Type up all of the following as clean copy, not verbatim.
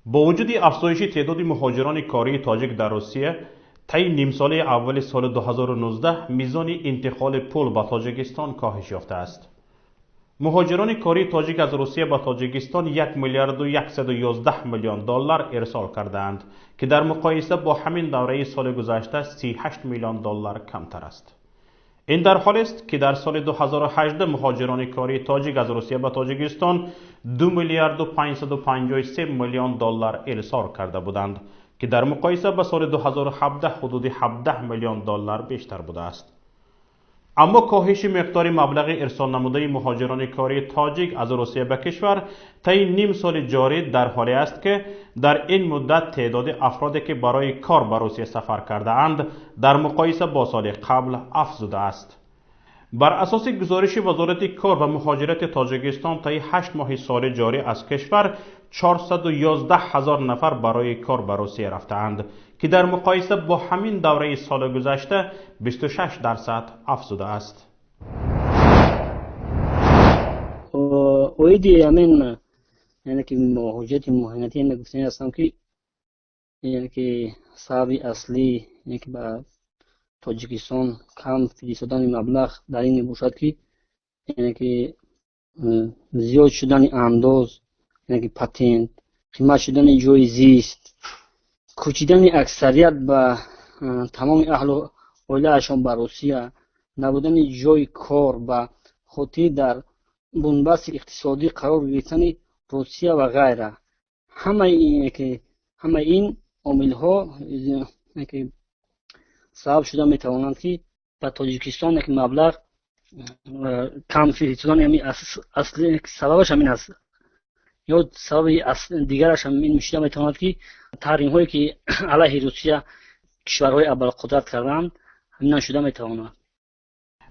Бо вуҷуди афзоиши теъдоди муҳоҷирони кории тоҷик дар Русия, таи нимсолаи аввали соли 2019 мизони интиқоли пул ба Тоҷикистон коҳиш ёфтааст. Муҳоҷирони кории тоҷик аз Русия ба Тоҷикистон 1 миллиарду 111 миллион доллар ирсол кардаанд, ки дар муқоиса бо ҳамин давраи соли гузашта 38 миллион доллар камтар аст. Ин дар ҳолест, ки дар соли 2018 муҳоҷирони кории тоҷик аз Русия ба Тоҷикистон 2 миллиарду 553 миллион доллар ирсол карда буданд, ки дар муқоиса ба соли 2017 ҳудуди 17 миллион доллар бештар будааст. Аммо коҳиши миқдори маблағи ирсолнамудаи муҳоҷирони кории тоҷик аз Русия ба кишвар таи ним соли ҷорӣ дар ҳоле аст, ки дар ин муддат теъдоди афроде, ки барои кор ба Русия сафар кардаанд, дар муқоиса бо соли қабл афзудааст. Бар асоси гузориши Вазорати кор ва муҳоҷирати Тоҷикистон, таи 8 моҳи соли ҷорӣ аз кишвар 411 ҳазор нафар барои кор ба Русия рафтаанд, ки дар муқоиса бо ҳамин давраи соли гузашта 26% афзудааст. Оиди ҳамин, яъне ки муҳоҷирати меҳнатӣ, гуфтани ҳастам, ки яъне ки сабаби аслӣ, яъне ки ба Тоҷикистон кам фиристодани маблағ дар ин мебошад, ки яъне ки зиёд шудани андоз, яъне ки патент, қимат шудани ҷои зист, кӯчидани аксарият ба тамоми аҳлу оилаашон ба Русия, набудани ҷои кор ба хотири дар бунбасти иқтисодӣ қарор гирифтани Русия ва ғайра. Ҳамаи ин омилҳо сабаб шуда метавонанд, ки ба Тоҷикистон як маблағ кам фиристодани, сабабаш ҳамин аст. Ё сабаби дигараш ҳам ин шуда метавонад, ки таҳримҳое, ки алайҳи Русия кишварҳои абарқудрат карданд, ҳаминам шуда метавонад.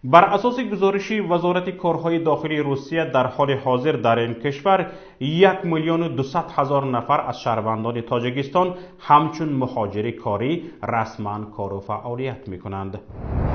Бар асоси гузориши Вазорати корҳои дохилии Русия, дар ҳоли ҳозир дар ин кишвар 1 миллиону 200 ҳазор нафар аз шаҳрвандони Тоҷикистон ҳамчун муҳоҷири корӣ расман кору фаъолият мекунанд.